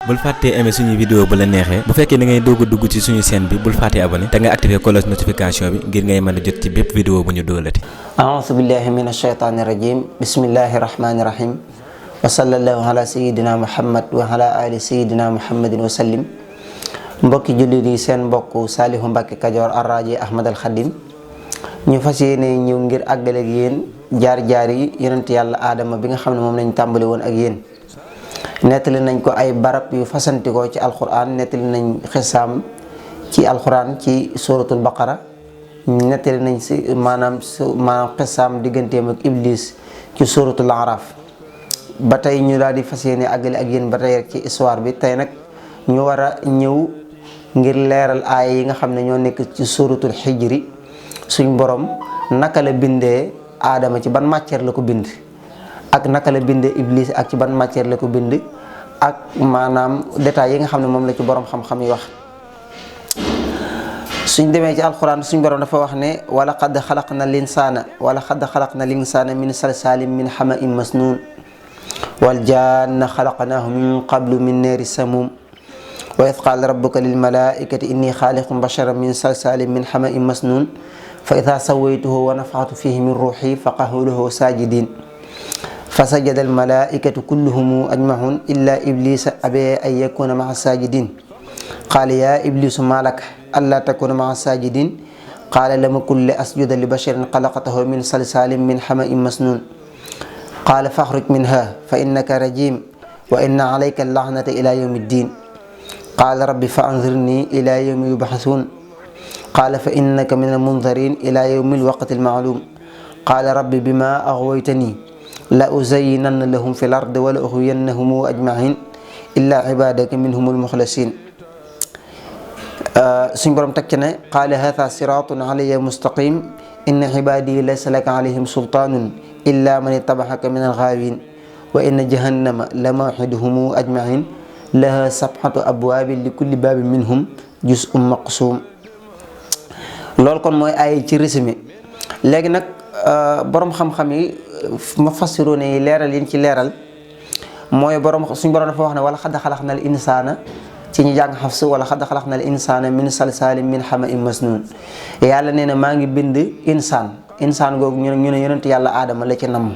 bul fàttee aimer suñu vidéo bu la neexee bu fekkee da ngay doog a dugg ci suñu chaîne bi bul fàttee abonné te nga activer cloche notification bi ngir ngay mën a jot ci bépp vidéo bu ñu doolati. a'uuzu billahi mina shaytaani rajim bismillahi rahmaani rahim wa sallallahu ala sayyidina muhammad wa ala ali sayyidina muhammadin wa sallim. mbokki jullit yi seen mbokk Saliou Mbacke Kajoor Arraji Ahmad al Khadim ñu fas yéene ñëw ngir àggale ak yéen jaar-jaar yi yonent yàlla aadama bi nga xam ne moom lañ tàmbali woon ak yéen. nettali nañ ko ay barab yu fasantikoo ci alquran nettali nañ xisaam ci alquran ci suratul baqara nettali nañ si maanaam xisaam digganteem ak iblis ci suratul araf ba tey ñu daal di fas yéene àggale ak yéen ba tey rek ci histoire bi tey nag ñu war a ñëw ngir leeral aaya yi nga xam ne ñoo nekk ci suratul xijri suñ borom naka la bindee aadama ci ban matière la ko bind ak naka la bindee iblis ak ci ban matière la ko bind ak maanaam détails yi nga xam ne moom la ci borom xam-xam yi wax. suñ demee ci alquran suñ borom dafa wax ne wala qad xalaqna linsaana min salsaalin min xama'in masnuun wal jaanna xalaqnaahu min qablu min naari samuum wa id qaala rabbuka lil malaaikati inni xaaliqun basharan min salsaalin min xama'in masnuun fa idaa sawaytuhu wa nafaxtu fiihi min ruuxi fa qa'uu lahu saajidiin fa sajada al malaaikatu kulluhum ajmacuun illaa ibliisa abaa an yakuuna ma'a saajidiin qaala yaa ibliisu maa laka allaa takuuna ma'a saajidiin qaala lam akun li asjuda li basharin xalaqtahu min salsaalin min xama'in masnuun qaala faxruj minhaa fa innaka rajiim wa inna calayka al-lacnata ilaa yawmi ddiin qaala rabbi fa anzirnii ilaa yawmi yubcasuun qaala fa innaka mina al-munzariin ilaa yawmi al-waqti al-macluum qaala rabbi bimaa aghwaytanii la uzayyinanna lahum fi l-ardi wa la ughwiyannahum ajmaciin illaa cibaadaka minhum al-muxlasiin. suñ borom teg ci ne qaala haadhaa siraatun calayya mustaqiim inna cibaadii laysa laka calayhim sultaanun illaa man ittabacaka mina al-ghaawiin wa inna jahannama la mawciduhum ajmaciin lahaa sab'atu abwaabin li kulli baabin minhum juz'un maqsuum. loolu kon mooy ay ci résumé léegi nag borom xam-xam yi mufassiruun yi leeral yi ci leeral mooy suñ borom dafa wax ne wala xad xalaqnal insaana ci ñu jàng Hafs wala xad xalaqnal insaana min salsaalin min xama'in masnuun yàlla nee na maa ngi bind insaan googu ñu ne yonent yàlla aadama la ci namm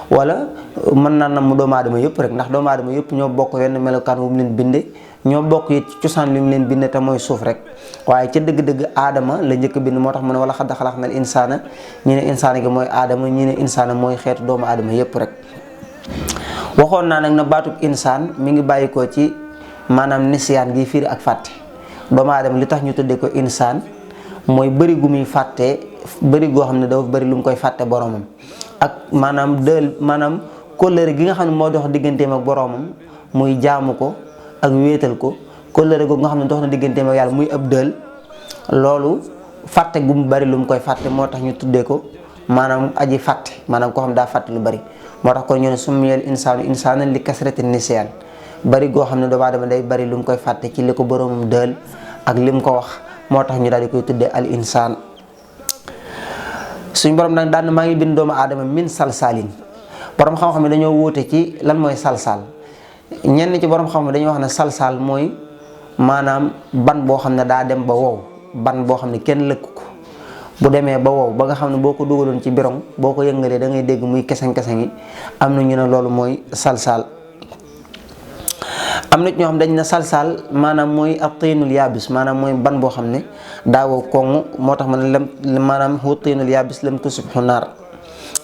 wala mën naa namm doomu aadama yëpp rek ndax doomu aadama yëpp ñoo bokk wenn melokaan wu mu leen binde ñoo bokk it cosaan li mu leen binde te mooy suuf rek waaye ca dëgg-dëgg aadama la njëkk bind moo tax mu ne wala xad xalaqnal insaana ñi ne insaana gi mooy aadama ñi ne insaana mooy xeetu doomu aadama yëpp rek. waxoon naa nag na baatub insaan mi ngi bàyyikoo ci maanaam nisyaan gi firi ak fàtte doomu aadama li tax ñu tuddee ko insaan mooy bëri gu muy fàtte bëri goo xam ne dafa bëri lu mu koy fàtte boromam ak maanaam kóllëre gi nga xam ne moo dox digganteem ak boromam muy jaamu ko ak wéetal ko kóllëre googu nga xam ne dox na digganteem ak yàlla muy ab dël loolu fàtte gu mu bëri lu mu koy fàtte moo tax ñu tuddee ko maanaam aji fàtte maanaam koo xam daa fàtte lu bëri moo tax kon ñu ne summiyal insaanu insaanan li kasrati nisyaan bëri goo xam ne doomu aadama day bëri lu mu koy fàtte ci li ko boromam dël ak li mu ko wax moo tax ñu daal di koy tuddee al insaan. suñ borom nag daan maa ngi bind doomu aadama min salsaalin borom xam-xam ne dañoo wóote ci lan mooy salsaal ñenn ci borom xam-xam dañoo wax ne salsaal mooy maanaam ban boo xam ne daa dem ba wow ban boo xam ne kenn lëkk ko bu demee ba wow ba nga xam ne boo ko dugaloon ci birong boo ko yëngalee da ngay dégg muy keseng-keseng yi am na ñu ne loolu mooy salsaal. am na ñoo xam dañ ne salsaal maanaam mooy at-tiinul yaabis maanaam mooy ban boo xam ne daa wow koŋŋ moo tax ma ne lam maanaam huwa at-tiinul yaabis lam tusibhu naar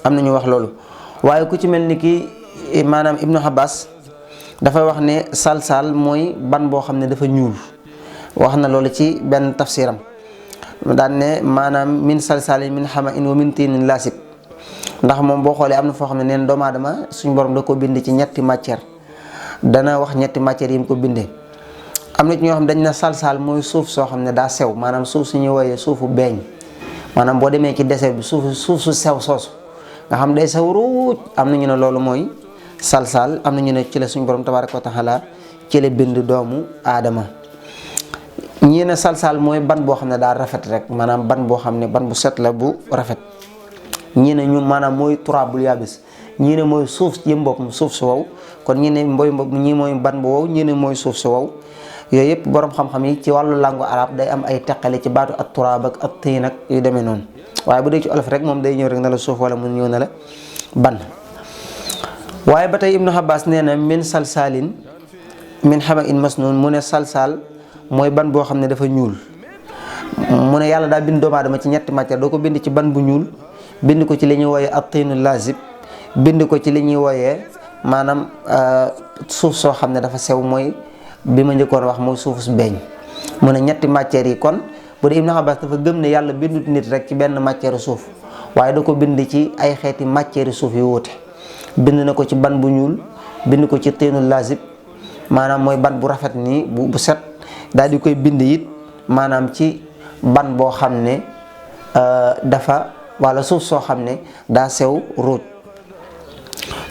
am na ñu wax loolu waaye ku ci mel ni kii maanaam Ibnu Abbas dafay wax ne salsaal mooy ban boo xam ne dafa ñuul wax na loolu ci benn tafsiram daan ne maanaam min salsaalin min hama'in wa min tiinin laasib ndax moom boo xoolee am na foo xam ne neen doomu aadama suñu borom da ko bind ci ñetti matière dana wax ñetti matières yi mu ko bindee am na ci ñoo xam dañ na salsal mooy suuf soo xam ne daa sew maanaam suuf su ñuy woowee suufu beeñ maanaam boo demee ci désert bi suuf su sew soosu nga xam day sew ruuj am na ñu ne loolu mooy salsal am na ñu ne ci la suñu borom tabaaraka wa taala ci la bind doomu aadama. ñii ne salsal mooy ban boo xam ne daa rafet rek maanaam ban boo xam ne ban bu set la bu rafet ñii ne ñu maanaam mooy turaabul yaabis ñii ne mooy suuf jëm boppam suuf su wow kon ñii ne ñii mooy ban bu wow ñii ne mooy suuf su wow yooyu yëpp borom xam-xam yi ci wàllu langue arabe day am ay teqale ci baatu at turaab ak at tiin ak yu demee noonu waaye bu dee ci olof rek moom day ñëw rek na la suuf wala mu ñëw na la ban. waaye ba tey Ibnu Abbas nee na min salsaalin min hama'in masnuun mu ne salsaal mooy ban boo xam ne dafa ñuul mu ne yàlla daa bind doomu aadama ci ñetti matière doo ko bind ci ban bu ñuul bind ko ci li ñuy wooyee at-tiinu laazib bind ko ci li ñuy wooyee maanaam suuf soo xam ne dafa sew mooy bi ma njëkkoon wax mooy suufu su beeñ mu ne ñetti matières yi kon bu dee Ibnu Abbas dafa gëm ne yàlla bindut nit rek ci benn matière suuf waaye da ko bind ci ay xeeti matière suuf yu wuute bind na ko ci ban bu ñuul bind ko ci tiinul laazib maanaam mooy ban bu rafet nii bu set daal di koy bind it maanaam ci ban boo xam ne dafa wala suuf soo xam ne daa sew ruuj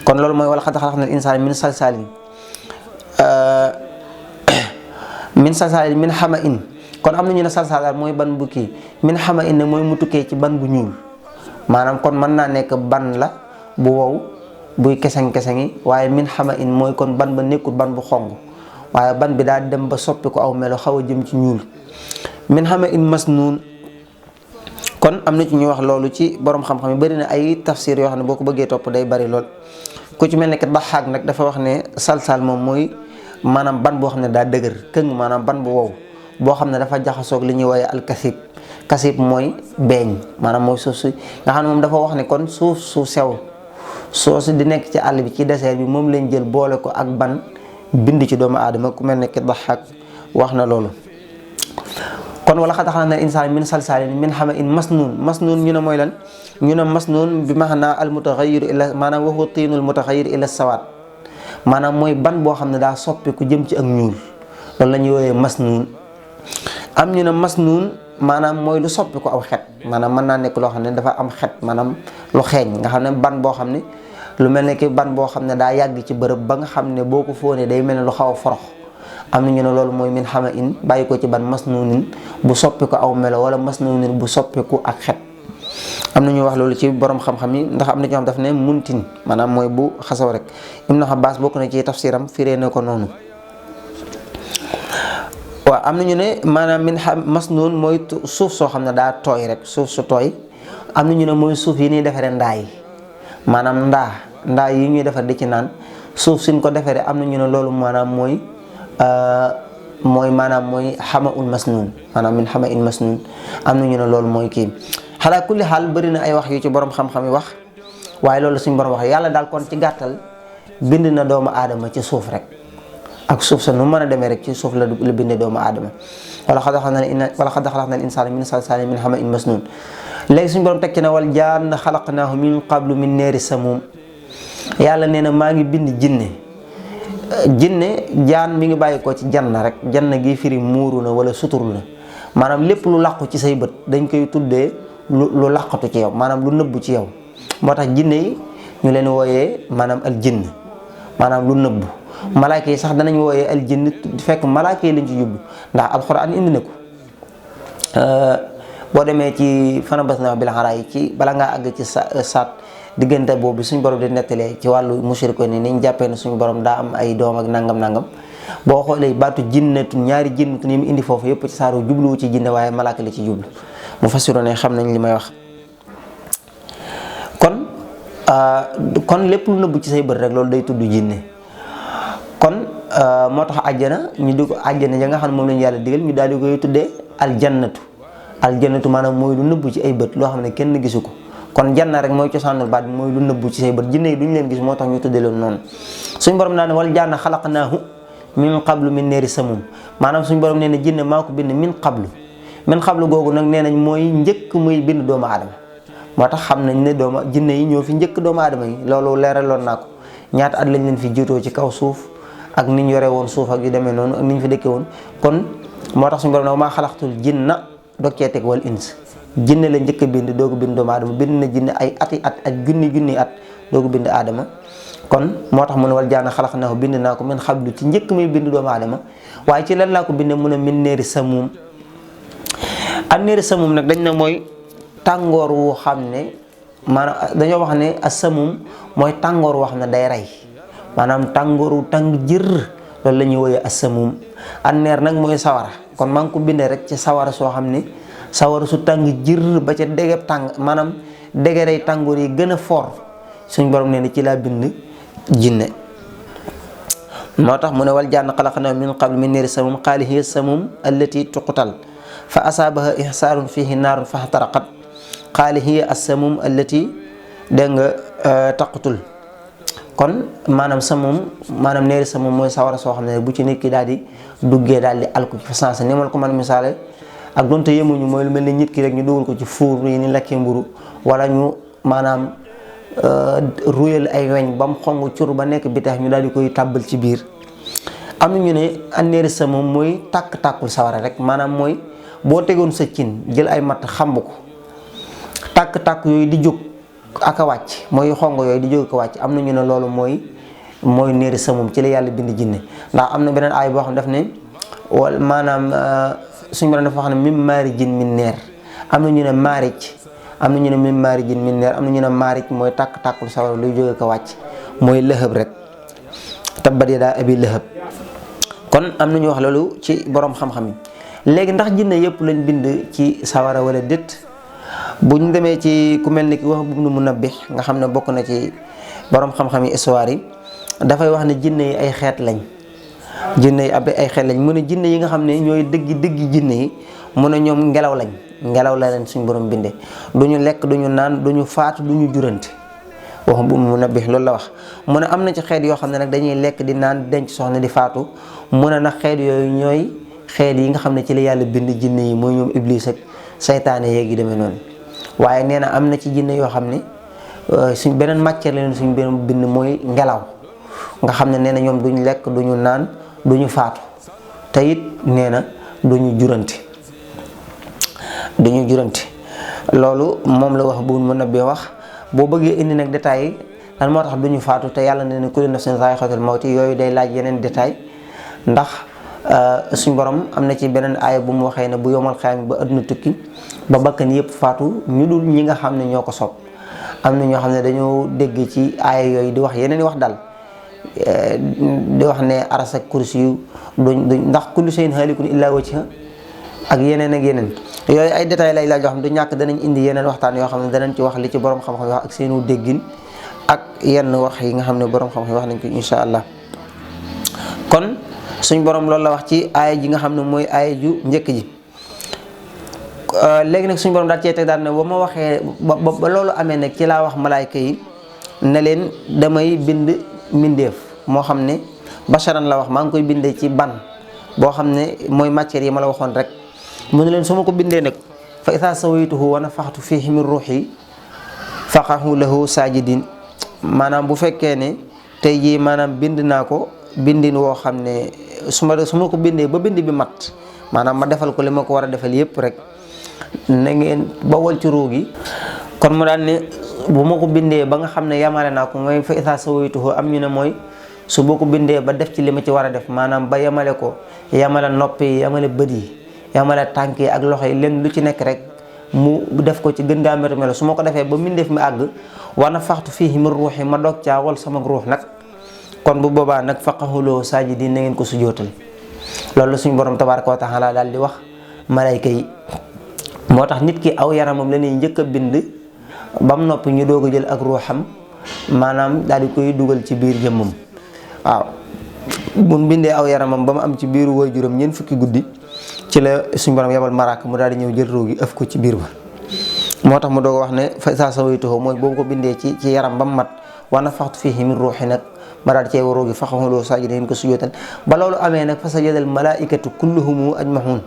kon loolu mooy wala xad xalaqnal insaana min salsaalin min hama'in kon am na ñu ne salsaal mooy ban bu kii min hama'in ne mooy mu tukkee ci ban bu ñuul maanaam kon mën naa nekk ban la bu wow buy keseng-kesengi waaye min hama'in mooy kon ban ba nekkul ban bu xong waaye ban bi daal dem ba soppi ko aw melo xaw a jëm ci ñuul min hama'in masnuun kon am na ci ñuy wax loolu ci borom xam-xam yi bari na ay tafsir yoo xam ne boo ko bëggee topp day bari lool ku ci mel ne que Daxaak nag dafa wax ne salsal moom mooy maanaam ban boo xam ne daa dëgër këng maanaam ban bu wow boo xam ne dafa jaxasoog li ñuy woowee alkasib kasib mooy beeñ maanaam mooy suuf si nga xam ne moom dafa wax ne kon suuf su sew soosu di nekk ci àll bi ci désert bi moom lañ jël boole ko ak ban bind ci doomu aadama ku mel ne que Daxaak wax na loolu. kon wala xad xalaqnal insaana min salsaalin min hama'in masnuun ñu ne mooy lan ñu ne masnuun bi maanaa al mutaxayyir ila maanaam wa huwa tiinul mutaxayyir ila sawaat maanaam mooy ban boo xam ne daa soppiku jëm ci ak ñuul loolu la ñuy woowee masnuun am ñu ne masnuun maanaam mooy lu soppiku aw xet maanaam mën naa nekk loo xam ne dafa am xet maanaam lu xeeñ nga xam ne ban boo xam ne lu mel ne ki ban boo xam ne daa yàgg ci bërëb ba nga xam ne boo ko fóonee day mel ne lu xaw a forox am na ñu ne loolu mooy min hama'in bàyyi ko ci ban masnuunin bu soppiku aw melo wala masnuunin bu soppiku ak xet am na ñu wax loolu ci borom xam-xam yi ndax am na ñoo xam daf ne muntin maanaam mooy bu xasaw rek Ibnu Abbas bokk na ci tafsiram firee na ko noonu waaw am na ñu ne maanaam masnuun mooy suuf soo xam ne daa tooy rek suuf su tooy am na ñu ne mooy suuf yi ñuy defaree ndaa yi maanaam ndaa yi ñuy defar di ci naan suuf suñ ko defaree am na ñu ne loolu maanaam mooy hama'ul masnuun maanaam min hama'in masnuun am na ñu ne loolu mooy kii xalaa kulli xaal bëri na ay wax yu ci borom xam-xam yi wax waaye loolu suñ borom wax yàlla daal kon ci gàttal bind na doomu aadama ci suuf rek ak suuf sa nu mën a demee rek ci suuf la bindee doomu aadama wala xad xalaqnal insaana min salsaalin min hama'in masnuun léegi suñ borom teg ci ne wal jaanna xalaqnaahu min qablu min naari samuum yàlla nee na maa ngi bind jinne jaan mi ngi bàyyi ko ci janna rek janna gi firi muuru na wala suturu na maanaam lépp lu làqu ci say bët dañ koy tuddee lu làqatu ci yow maanaam lu nëbbu ci yow moo tax jinne yi ñu leen wooyee maanaam al jinn maanaam lu nëbbu malaaka yi sax danañ wooyee al jinn fekk malaaka yi lañ ci jublu ndax alxuraan indi na ko boo demee ci fanabasnaahu bil araa'i ci bala ngaa àgg ci saat diggante boobu suñu borom di nettalee ci wàllu mushrikoon ni niñ jàppee ne suñu borom daa am ay doom ak nangam boo xoolee baatu jinnatu ñaari jinnatu ni mu indi foofu yëpp ci saaru jubluwu ci jinne waaye malaaka la ci jublu mu fassiroon ne xam nañ li may wax kon lépp lu nëbbu ci say bët rek loolu day tudd jinne kon moo tax àjjana ñu di ko àjjana ya nga xam ne moom lañu yàlla digal ñu daal di koy tuddee aljannatu maanaam mooy lu nëbbu ci ay bët loo xam ne kenn gisu ko kon janna rek mooy cosaanul baat bi mooy lu nëbbu ci say bët jinne yi duñu leen gis moo tax ñu tuddee leen noonu suñ borom naa ne wal jaanna xalaqnaahu min qablu min naari samuum maanaam suñ borom nee na jinne maa ko bind min qablu googu nag nee nañ mooy njëkk muy bind doomu aadama moo tax xam nañ ne jinne yi ñoo fi njëkk doomu aadama yi loolu leeraloon naa ko ñaata at lañ leen fi jiitoo ci kaw suuf ak ni ñu yore woon suuf ak yu demee noonu ak ni ñu fi dëkkee woon kon moo tax suñu borom nag maa xalaqtul jinna dog cee teg wal ins jinne la njëkk a bind doogu bind doomu aadama bind na jinne ay ati at ak junni at doogu bind aadama kon moo tax mu ne wal jaana xalaqnaahu bind naa ko min xablu ci njëkk muy bind doomu aadama waaye ci lan laa ko bindee mu ne min naari samuum ak naari samuum nag dañ na mooy tàngoor wu xam ne maanaam dañoo wax ne as-samum mooy tàngoor wax na day rey maanaam tàngooru tàng jër loolu la ñuy wooyee as-samum. anneer nag mooy sawara kon maa ngi ko bindee rek ci sawara soo xam ne sawara su tàng jër ba ca dégeb tàng maanaam degré tàngoor yi gën a fort suñ borom nee na ci laa bind jinne. moo tax mu ne wal janna xalaqnaahu min qabl min naari samum qaala hiya samum allati tuqtal fa asaabaha ihsaarun fihi naarun faxtaraqat qaala hiya as-samum allati dégg nga taqtul. kon maanaam samum maanaam naari samum mooy sawara soo xam ne bu ci nit ki daal di duggee daal di alku ci fa sensé ni ma la ko mën misaale ak donte yemuñu mooy lu mel ni nit ki rek ñu dugal ko ci fuur yi ni lakkee mburu wala ñu maanaam ruyal ay weñ ba mu xong cur ba nekk bi tax ñu daal di koy tàbbal ci biir. am na ñu ne anneeri sa moom mooy tàkk-tàkkul sawara rek maanaam mooy boo tegoon sa cin jël ay matt xamb ko tàkk-tàkk yooyu di jóg ak a wàcc mooy xong yooyu di jóg ak a wàcc am na ñu ne loolu mooy neeri sa moom ci la yàlla bind jinne. ndax am na beneen aay boo xam ne daf ne wala maanaam suñu borom dafa wax ne mim maarijin min neer am na ñu ne maarij am na ñu ne mim maarijin min neer am na ñu ne maarij mooy tàkk-tàkkul sawara luy jóge ko wàcc mooy lëhëb rek tabbat yadaa abi lëhëb. kon am na ñu wax loolu ci borom xam-xam yi. léegi ndax jinne yëpp lañ bind ci sawara wala déet bu ñu demee ci ku mel ni ki wax bu nu Munabbih nga xam ne bokk na ci borom xam-xam yi histoire yi dafay wax ne jinne yi ay xeet lañ. jinne yi ay xeet lañ mu ne jinne yi nga xam ne ñooy dëggi jinne yi mu ne ñoom ngelaw lañ ngelaw la leen suñ borom bindee du ñu lekk du ñu naan du ñu faatu du ñu jurante wax bu mu Munabbih loolu la wax. mu ne am na ci xeet yoo xam ne nag dañuy lekk di naan denc soxna di faatu mu ne nag xeet yooyu ñooy xeet yi nga xam ne ci la yàlla bind jinne yi mooy ñoom iblis ak saytaane yeeg yi demee noonu. waaye nee na am na ci jinne yoo xam ne suñ beneen matière la leen suñ beneen bind mooy ngelaw nga xam ne nee na ñoom duñ lekk duñu naan duñu faatu te it nee na duñu jurante loolu moom la wax bu mën a bee wax. boo bëggee indi nag détails yi lan moo tax duñu faatu te yàlla ne kullu nafsin zaa'iqatul mawti yooyu day laaj yeneen détail ndax suñ borom am na ci beneen aaya bu mu waxee ne bu yomal xayaam ba àdduna tukki ba bakkan yëpp faatu ñu dul ñi nga xam ne ñoo ko soob. am na ñoo xam ne dañoo dégg ci aaya yooyu di wax yeneen i wax daal di wax ne aras ak kursi yu duñ ndax kullu shay'in haalikun illaa wajhahu ak yeneen yooyu ay détails lay laaj yoo xam ne du ñàkk danañ indi yeneen waxtaan yoo xam ne danañ ci wax li ci borom xam-xam wax ak seenu déggin ak yenn wax yi nga xam ne borom xam-xam wax nañ ko insha allah. kon suñ borom loolu la wax ci aaya ji nga xam ne mooy aaya ju njëkk ji. léegi nag suñ borom daal cee teg daal ne ba ma waxee ba loolu amee nag ci laa wax malaayka yi ne leen damay bind mbindeef moo xam ne basharan la wax maa ngi koy bindee ci ban boo xam ne mooy matière yi ma la waxoon rek. mu ne leen su ma ko bindee nag fa izaa sawaytuhu wa nafaxtu fiihi min ruuhi faqa'uu lahu saajidiin maanaam bu fekkee ne tey jii maanaam bind naa ko bindin woo xam ne su ma ko bindee ba bind bi mat maanaam ma defal ko li ma ko war a defal yépp rek na ngeen bawal ci ruu gi. kon mu daal ne bu ma ko bindee ba nga xam ne yamale naa ko mooy fa izaa sawaytuhu am ñu ne mooy su ma ko bindee ba def ci li ma ci war a def maanaam ba yamale ko yamale noppi yi yamale bët yi. yamale tànk yi ak loxo yi leen lu ci nekk rek mu def ko ci gën gaa métti melo su ma ko defee ba mbindeef mi àgg wa nafaxtu fiihi min ruuhi ma doog caa wal sama ruux nag kon bu boobaa nag faqa'uu lahu saajidiin na ngeen ko sujootal. loolu suñu borom tabaaraka wa taala daal di wax malayka yi moo tax nit ki aw yaramam la ñuy njëkk a bind ba mu noppi ñu doog a jël ak ruuxam maanaam daal di koy dugal ci biir jëmmam. waaw bu bindee aw yaramam ba mu am ci biiru waajuram ñeent fukki guddi. ci la suñu borom yabal maraaka mu daal di ñëw jël ruu gi ëf ko ci biir ba moo tax mu doog a wax ne fa izaa sawaytuhu mooy boobu ko bindee ci yaram ba mu mat wa nafaxtu fiihi min ruuhi nag ma daal di cee ruu gi faqa'uu lahu saajidiin ko sujjóotal ba loolu amee nag fa sajadal malaa'ikatu kulluhum ajmahuun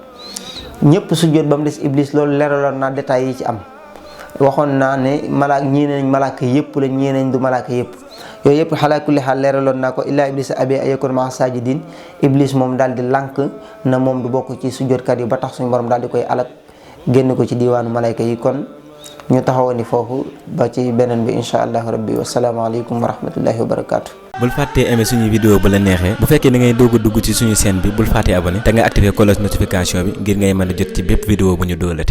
ñëpp sujjóot ba mu des iblis loolu leeraloon naa détails yi ci am waxoon naa ne ñii nañ malaaka yëpp la ñii nañ du malaaka yëpp yooyu yëpp xalaa kulli xaal leeraloon naa ko illaa iblis abi an yakuna ma'a saajidiin iblis moom daal di lànk na moom du bokk ci sujjóotkat yi ba tax suñu borom daal di koy alak génn ko ci diiwaanu malayka yi. kon ñu taxawoon ni foofu ba ci beneen bi insha allahu rabbi wasalaamaaleykum wa rahmatullahi wa barakaatu. bul fàttee aimé suñuy vidéo bu la neexee bu fekkee da ngay doog a dugg ci suñu chaîne bi bul fàttee abonné te nga activé cloche notification bi ngir ngay mën a jot ci bépp vidéo bu ñu dugalati.